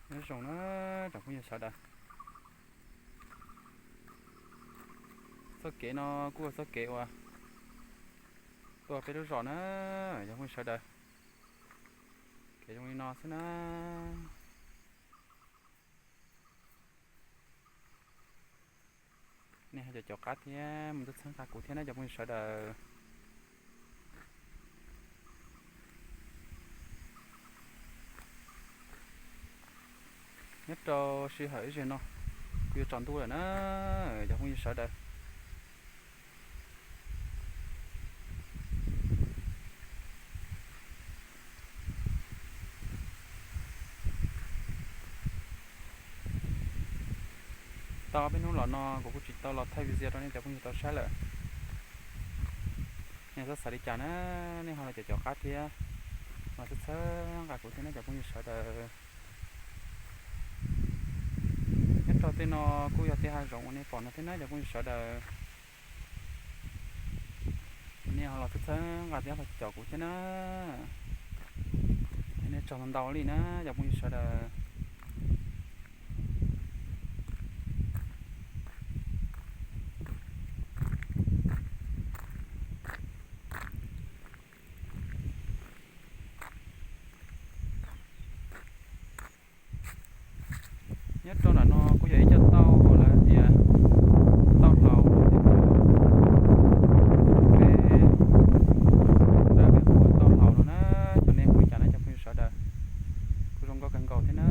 Nyob zoo na cov phooj ywg sawv daws. Txoj kev no kuj yog txoj kev uas tuaj peb lub zos na cov phooj ywg sawv daws. Kev zoo li no xwb na. Nej ho cov caum qab thiab mus txhawb nqa kuv thiab na cov phooj ywg sawv daws. Nyob rau sij hawm ib zaug no kuj yuav tsaus ntuj lawm na cov phooj ywg sawv daws. Tau peb hnub los no kuv kuj tsis tau los thaij video rau nej cov phooj ywg tau saib lawm. Nej txhob xav li cas na, nej ho los cov caum qab thiab los txhawb nqa kuv thiab na cov phooj ywg sawv daws. Nyob rau tej no kuj yog tej hav zoov uas nej pom no thiab na cov phooj ywg sawv daws. Nej ho los txhawb nqa thiab los caum kuv thiab na. Nej tsaug ntau ntau li na cov phooj ywg sawv daws. Nyob rau ntawm no kuj yog ib co tauj uas lawv tias tauj hlau, peb, peb hu ua tauj hlau no na, cov nej hu li cas na cov phooj ywg sawv daws. Kuj zoo nkauj kawg nkaus thiab na.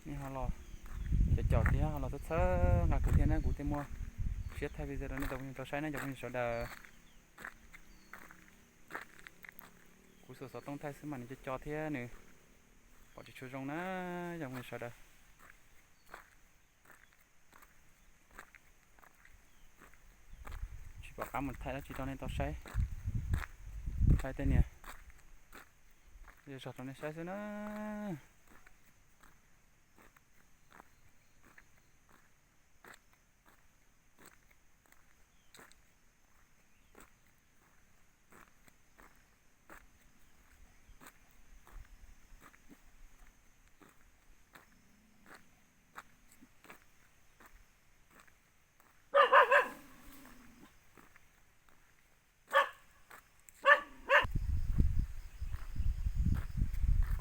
Nej ho los caum caum thiab ho los txhawb txhawb nqa kuv thiab na, kuv thiaj muaj siab thaij video rau nej tau tau saib na cov phooj ywg sawv daws. Kuv xuas xov tooj thaij xwb mas nws co co thiab nws pom tsis tshua zoo na cov phooj ywg sawv daws. Tsis pom qab mus thaij dab tsi rau nej tau saib. Thaij tej niag zog rau nej saib xwb na.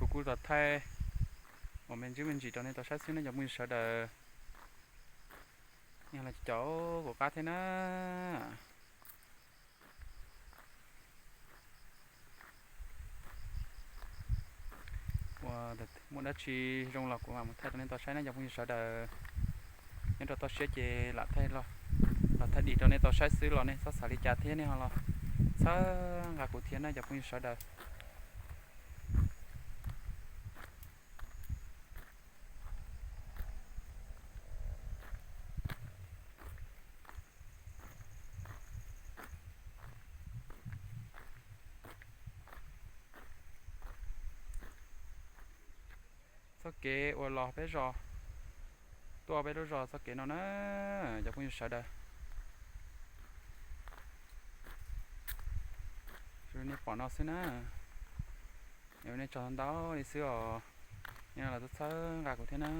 Kuv kuj los thaij uas me ntsis me ntsis rau nej tau saib xwb na cov phooj ywg sawv daws. Yog los caum kuv qab thiab na. Ua, muaj dab tsi zoo los kuv mam mus thaij rau nej tau saib na cov phooj ywg sawv daws. Nyob rau toj siab ces lam thaij los, los thaij dim rau nej tau saib xwb los nej txhob xav li cas thiab nej ho los txhawb nqa kuv thiab na cov phooj ywg sawv daws. Txoj kev uas los peb zos, tuaj peb lub zos txoj kev no na, cov phooj ywg sawv daws. Zoo nej pom no xwb na. Nej tsaug ntau li xwb os, nej los txhawb nqa kuv thiab na.